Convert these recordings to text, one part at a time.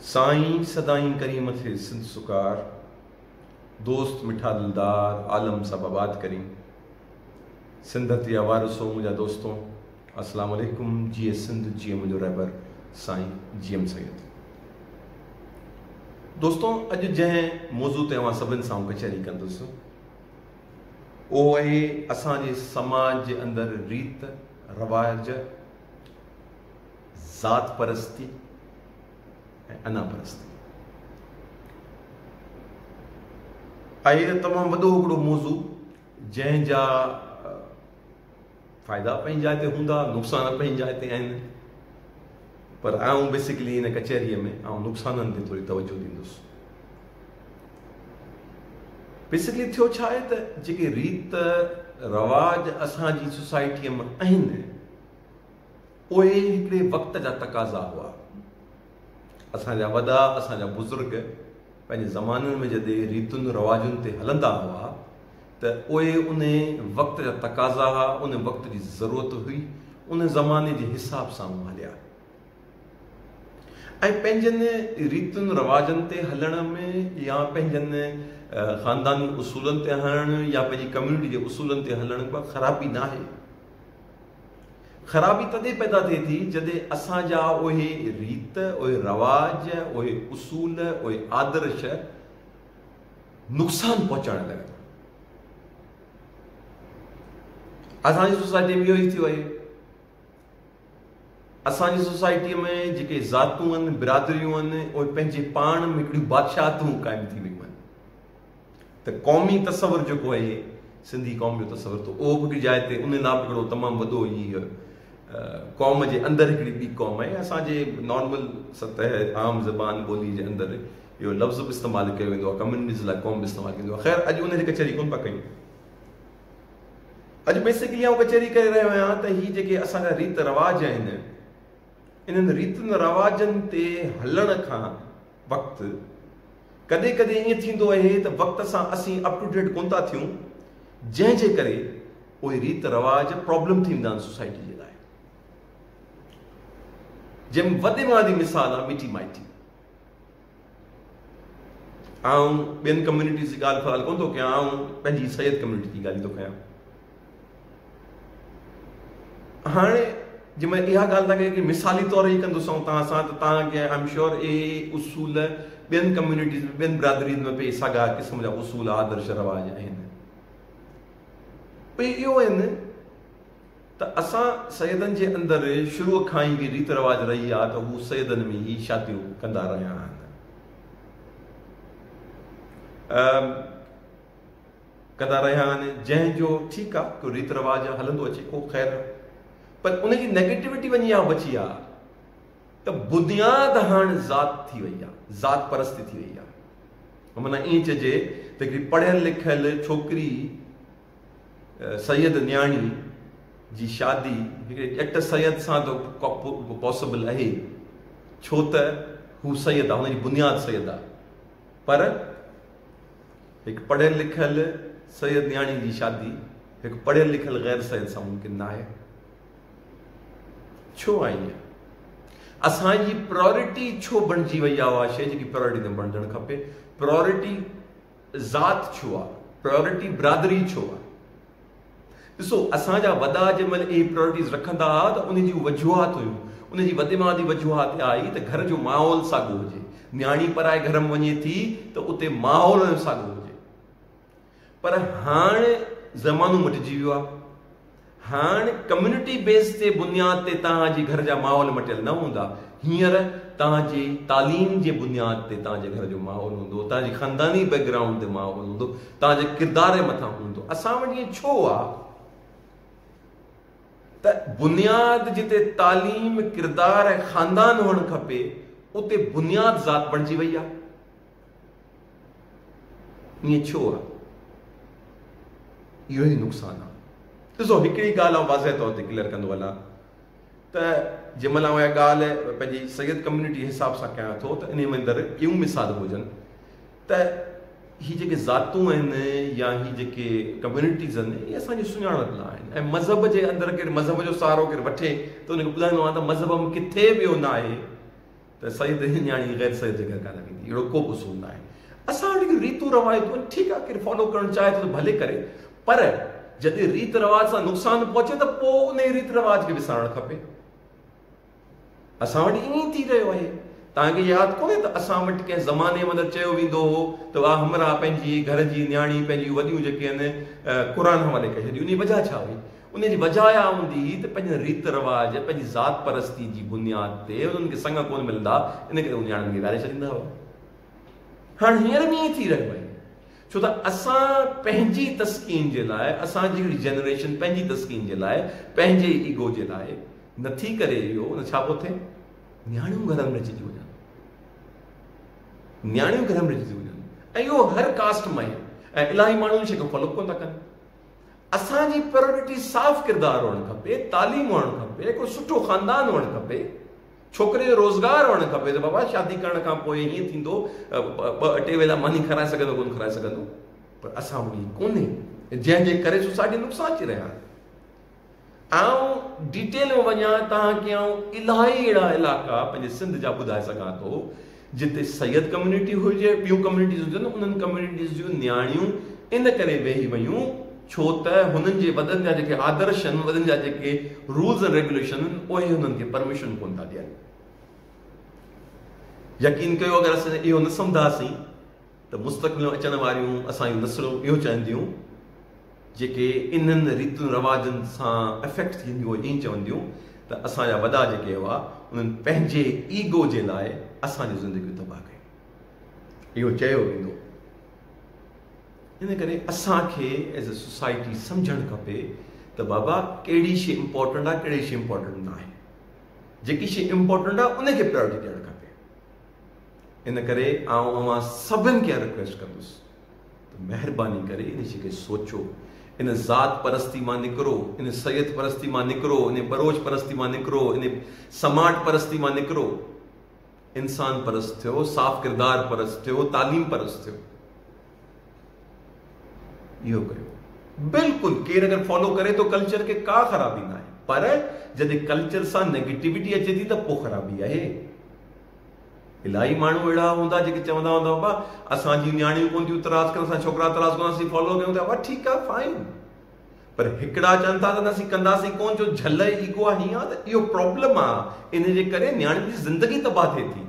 سائين سدائين ڪرين مٿي سنڌ سڪار، دوست مٺا دلدار، عالم سڀ آباد ڪرين. سنڌ ڌرتي جا وارثو منهنجا دوستو السلام عليڪم جيئي سنڌ جيئي منهنجو رهبر سائين جي ايم سيد. دوستو اڄ جنهن موضوع تي اوهان سڀن سان آئون ڪچهري ڪندس اهو آهي اسان جي سماج جي اندر ريت رواج ذات پرستي ۽ انا پرستي آهي ته تمام وڏو هڪڙو موضوع جنهن جا فائدا پنهنجي جاء تي هوندا نقصان پنهنجي جاء تي آهن پر آئون بيسڪلي هن ڪچهريء ۾ آئون نقصانن تي ٿوري توجه ڏيندس بيسڪلي ٿيو ڇا آهي ته جيڪي ريت رواج اسان جي سوسائٽيء ۾ آهن اهي هڪڙي وقت جا تقاضا هئا. اسان جا وڏا، اسان جا بزرگ پنهنجي زمانن ۾ جڏهن ريتن رواجن تي هلندا هئا ته اهي ان وقت جا تقاضا هئا، ان وقت جي ضرورت هئي، ان زماني جي حساب سان هو هليا ۽ پنهنجن ريتن رواجن تي هلڻ ۾ يا پنهنجن خانداني اصولن تي هلڻ يا پنهنجي ڪميونٽي جي اصولن تي هلڻ ڪا خرابي ناهي. خرابي تڏهن پيدا ٿئي ٿي جڏهن اسان جا اهي ريت، اهي رواج، اهي اصول، اهي آدرش نقصان پهچائڻ لڳن. اسان جي سوسائٽي ۾ اهو ئي ٿيو آهي. اسان جي سوسائٽي ۾ جيڪي ذاتون آهن، برادريون آهن، اهي پنهنجي پاڻ ۾ هڪڙيون بادشاهتون قائم ٿي ويون آهن. ته قومي تصور جيڪو آهي سنڌي قوم جو تصور ته اهو به هڪڙي جاء تي ان لاء به هڪڙو تمام وڏو هي قوم جي اندر هڪڙي ٻي قوم آهي اسان جي نارمل سطح عام زبان ٻولي جي اندر اهو لفظ به استعمال ڪيو ويندو آهي ڪميونٽيز لاء قوم به استعمال ڪيو ويندو آهي خير اڄ ان جي ڪچهري ڪونه پيا ڪيون اڄ بيسڪلي آئون ڪچهري ڪري رهيو آهيان ته هي جيڪي اسان جا ريت رواج آهن انهن ريتن رواجن تي هلڻ کان وقت ڪڏهن ڪڏهن ائين ٿيندو آهي ته وقت سان اسين اپ ٽو ڊيٽ ڪونه ٿا ٿيون جنهن جي ڪري اهي ريت رواج پرابلم ٿي ويندا آهن سوسائٽي جي لاء جنهن ۾ وڏي ۾ وڏي مثال آهي مٽي مائٽي. آئون ٻين ڪميونٽيز جي ڳالهه في الحال ڪونه ٿو ڪيان آئون پنهنجي سيد ڪميونٽي جي ڳالهه ٿو ڪيان. هاڻي جي مان اها ڳالهه توهان کي مثالي طور ئي ڪندس آئون توهان سان ته توهان کي I am sure اهي اصول ٻين ڪميونٽيز ۾ ٻين برادرين ۾ به ساڳا قسم جا اصول آدرش رواج آهن. اهي اهو آهن ته اسان سيدن جي اندر شروع کان ئي هڪ ريت رواج رهي آهي ته هو سيدن ۾ ئي شاديون ڪندا رهيا آهن. ڪندا رهيا آهن جنهن جو ٺيڪ آ ڪو ريت رواج آ هلندو اچي ڪو خير آ پر ان جي نيگيٽوٽي وڃي اها بچي آ ته بنياد هاڻ ذات ٿي وئي آ ذات پرستي ٿي وئي آ معنيٰ ائين چئجي ته هڪڙي پڙهيل لکيل ڇوڪري سيد نياڻي جي شادي هڪڙي ڄٽ سيد سان ته پاسبل آهي ڇو ته هو سيد آ هن جي بنياد سيد آ پر هڪ پڙهيل لکيل سيد نياڻي جي شادي هڪ پڙهيل لکيل غير سيد سان ممڪن ناهي. ڇو آهي ائين؟ اسان جي پرائرٽي ڇو بڻجي وئي آهي اها شيء جيڪي پرائرٽي نه بڻجڻ کپي؟ پرائرٽي ذات ڇو آهي؟ پرائرٽي برادري ڇو آهي؟ ڏسو اسان جا وڏا جنهن مهل اهي پرائرٽيز رکندا ها ته ان جون وجوهات هيون. ان جي وڏي مان وڏي وجوهات اها هئي ته گهر جو ماحول ساڳو هجي. نياڻي پرائي گهر ۾ وڃي ٿي ته اتي ماحول ان جو ساڳو هجي. پر هاڻ زمانو مٽجي ويو آهي. هاڻ ڪميونٽي بيس تي بنياد تي توهان جي گهر جا ماحول مٽيل نه هوندا. هينئر توهان جي تعليم جي بنياد تي توهان جي گهر جو ماحول هوندو، توهان جي خانداني بيڪ گرائونڊ تي ماحول هوندو، توهان جي ڪردار جي مٿان هوندو. اسان وٽ ائين ڇو آ ته بنياد جتي تعليم، ڪردار ۽ خاندان هئڻ کپي، اتي بنياد ذات بڻجي وئي آ؟ ائين ڇو آ؟ اهو ئي نقصان آ. ڏسو هڪڙي ڳالهه آئون واضح طور تي ڪليئر ڪندو هلان ته جنهن مهل آئون اها ڳالهه پنهنجي سيد ڪميونٽي جي حساب سان ڪيان ٿو ته انهي ۾ اندر ٻيون مثال به هجن ته هي جيڪي ذاتون آهن يا هي جيڪي ڪميونٽيز آهن اهي اسان جي سڃاڻپ لاء آهن ۽ مذهب جي اندر ڪير مذهب جو سهارو ڪير وٺي ته ان کي ٻڌائيندو آهيان ته مذهب ۾ ڪٿي به اهو نه آهي ته سيد جي نياڻي غير سيد جي گهر ڪانه ويندي. اهڙو ڪو به اصول ناهي. اسان وٽ هڪ ريتون روايتون آهن، ٺيڪ آهي ڪير فالو ڪرڻ چاهي ٿو ته ڀلي ڪري، پر جڏهن ريت رواج سان نقصان پهچي ته پوء انهي ريت رواج کي وسارڻ کپي. اسان وٽ ائين ئي ٿي رهيو آهي. توهان کي ياد ڪونهي ته اسان وٽ ڪنهن زماني ۾ چيو ويندو هو ته اها همراهه پنهنجي گهر جي نياڻي پنهنجيون وڏيون جيڪي آهن قرآن حوالي ڪري ڇڏيون. انهي جي وجهه ڇا هئي؟ ان جي وجهه اها هوندي هئي ته پنهنجن ريت رواج، پنهنجي ذات پرستي جي بنياد تي انهن کي سڱ ڪونه ملندا، ان ڪري هو نياڻين کي ويهاري ڇڏيندا هئا. هاڻ هينئر به ائين ٿي رهيو آهي، ڇو ته اسان پنهنجي تسڪين جي لاء، اسان جي هڪڙي جنريشن پنهنجي تسڪين جي لاء، پنهنجي ايگو جي لاء نٿي ڪري اهو، ان ڇا پيو ٿئي؟ نياڻيون گهرن ۾ اچي ٿيون وڃن، نياڻيون گهرن ۾ اچي ٿيون وڃن ۽ اهو هر ڪاسٽ ۾ آهي ۽ الاهي ماڻهو ان شيء کي فالو ڪونه ٿا ڪن. اسان جي پريورٽي صاف ڪردار هئڻ کپي، تعليم هئڻ کپي، هڪڙو سٺو خاندان هئڻ کپي، ڇوڪري جو روزگار هئڻ کپي ته بابا شادي ڪرڻ کان پوء هيئن ٿيندو، ٻه ٽي ويلا ماني کارائي سگهندو ڪونه کارائي سگهندو، پر اسان وٽ هي ڪونهي، جنهن جي ڪري سوسائٽي نقصان اچي رهيا آهن. آئون ڊيٽيل ۾ وڃان توهان کي آئون الاهي اهڙا علائقا پنهنجي سنڌ جا ٻڌائي سگهان ٿو جتي سيد ڪميونٽي هجي ٻيون ڪميونٽيز هجن انهن ڪميونٽيز جون نياڻيون ان ڪري ويهي ويون ڇو ته هنن جي وڏن جا جيڪي آدرش آهن وڏن جا جيڪي رولز اينڊ ريگيوليشن آهن اهي هنن کي پرميشن ڪونه ٿا ڏين. يقين ڪيو اگر اسين اهو نه سمجهنداسين ته مستقبل ۾ اچڻ واريون اسان جون نسلون اهو چونديون جيڪي انهن ريتن رواجن سان افيڪٽ ٿينديون اهي ائين چونديون ته اسان جا وڏا جيڪي هئا انهن پنهنجي ايگو جي لاء اسان جون زندگيون تباهه ڪيون. اهو چيو ويندو. ان ڪري اسان کي ايز اي سوسائٽي سمجهڻ کپي ته بابا ڪهڙي شي امپورٽنٽ آهي ڪهڙي شي امپورٽنٽ ناهي. جيڪي شي امپورٽنٽ آهي ان کي پريورٽي ڏيڻ کپي. ان ڪري آئون اوهان سڀن کي رڪويسٽ ڪندس ته مهرباني ڪري ان شي کي سوچو، ان ذات پرستي مان نڪرو، ان سيد پرستي مان نڪرو، ان ٻروچ پرستي مان نڪرو، ان سماٽ پرستي مان نڪرو، انسان پرست ٿيو، صاف ڪردار پرست ٿيو، تعليم پرست ٿيو. اهو ڪيو. بلڪل ڪير اگر فالو ڪري ٿو ڪلچر کي ڪا خرابي ناهي، پر جڏهن ڪلچر سان نيگيٽيوٽي اچي ٿي ته پوء خرابي آهي. الاهي ماڻهو اهڙا هوندا جيڪي چوندا هوندا بابا اسان جي نياڻيون ڪونه ٿيون اعتراض ڪن اسان ڇوڪرا اعتراض ڪونه اسين فالو ڪيون ٿا بابا ٺيڪ آهي فائن پر هڪڙا چون ٿا ته اسين ڪنداسين ڪونه جو جهل ايگو آهي هيئن آهي ته اهو پرابلم آهي ان جي ڪري نياڻين جي زندگي تباهه ٿئي ٿي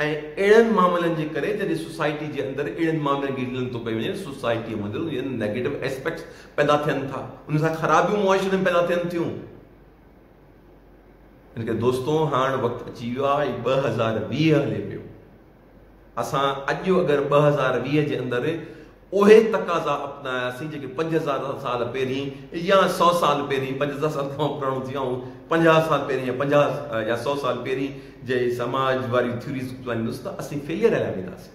۽ اهڙن معاملن جي ڪري جڏهن سوسائٽي جي اندر اهڙن معاملن کي ڊيل نٿو ڪيو وڃي سوسائٽي اندر نيگيٽو اسپيڪٽس پيدا ٿين ٿا ان سان خرابيون معاشري ۾ پيدا ٿين ٿيون. ان ڪري دوستو هاڻ وقت اچي ويو آهي 2020 هلي پيو اسان اڄ اگر 2020 جي اندر اهي تقاضا اپناياسين جيڪي 5000 سال پهرين يا 100 سال پهرين 5000 سال تمام پراڻو ٿي ويو 50 سال پهرين يا 50 يا 100 سال پهرين جي سماج واريون ٿيوريز اپنائيندس ته اسين فيليئر هليا وينداسين.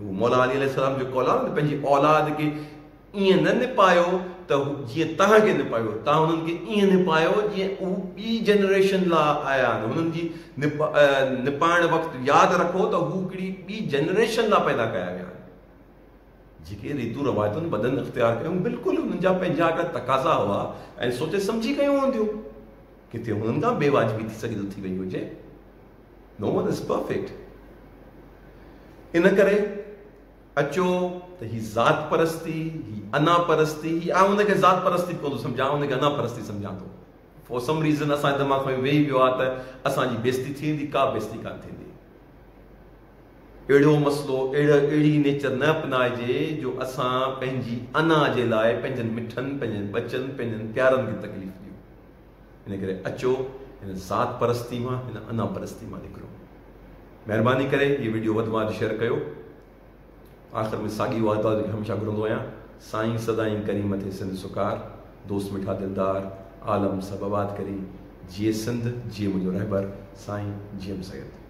هو مولا علي عليه السلام جو قول آهي نه پنهنجي اولاد کي ائين نه نپايو ته جيئن توهان کي نپايو، توهان هنن کي ائين نپايو جيئن هو ٻي جنريشن لاء آيا آهن، هنن جي نپائڻ وقت ياد رکو ته هو هڪڙي ٻي جنريشن لاء پيدا ڪيا ويا آهن. جيڪي ريتون روايتون وڏن اختيار ڪيون بلڪل هنن جا پنهنجا هڪڙا تقاضا هئا ۽ سوچي سمجهي ڪيون هونديون، ڪٿي هنن کان بي واجبي ٿي سگهي ٿو ٿي وئي هجي. نو ون is perfect. ان ڪري اچو ته هي ذات پرستي، هي انا پرستي، هي آئون ان کي ذات پرستي به ڪونه ٿو سمجهان، آئون ان کي انا پرستي سمجهان ٿو. فار سم ريزن اسان جي دماغ ۾ ويهي ويو آهي ته اسان جي بيستي ٿي ويندي، ڪا بيستي ڪانه ٿيندي. اهڙو مسئلو، اهڙو اهڙي نيچر نه اپنائجي جو اسان پنهنجي انا جي لاء پنهنجن مٺن، پنهنجن ٻچن، پنهنجن پيارن کي تڪليف ڏيون. ان ڪري اچو هن ذات پرستي مان، هن انا پرستي مان نڪرون. مهرباني ڪري هي وڊيو وڌ مان وڌ شيئر ڪيو. آخر ۾ ساڳي اها دعا جيڪي هميشه گهرندو آهيان، سائين سدائين ڪرين مٿي سنڌ سڪار، دوست مٺا دلدار، عالم سڀ آباد ڪرين، جيئي سنڌ، جيئي منهنجو رهبر، سائين جي ايم سيد.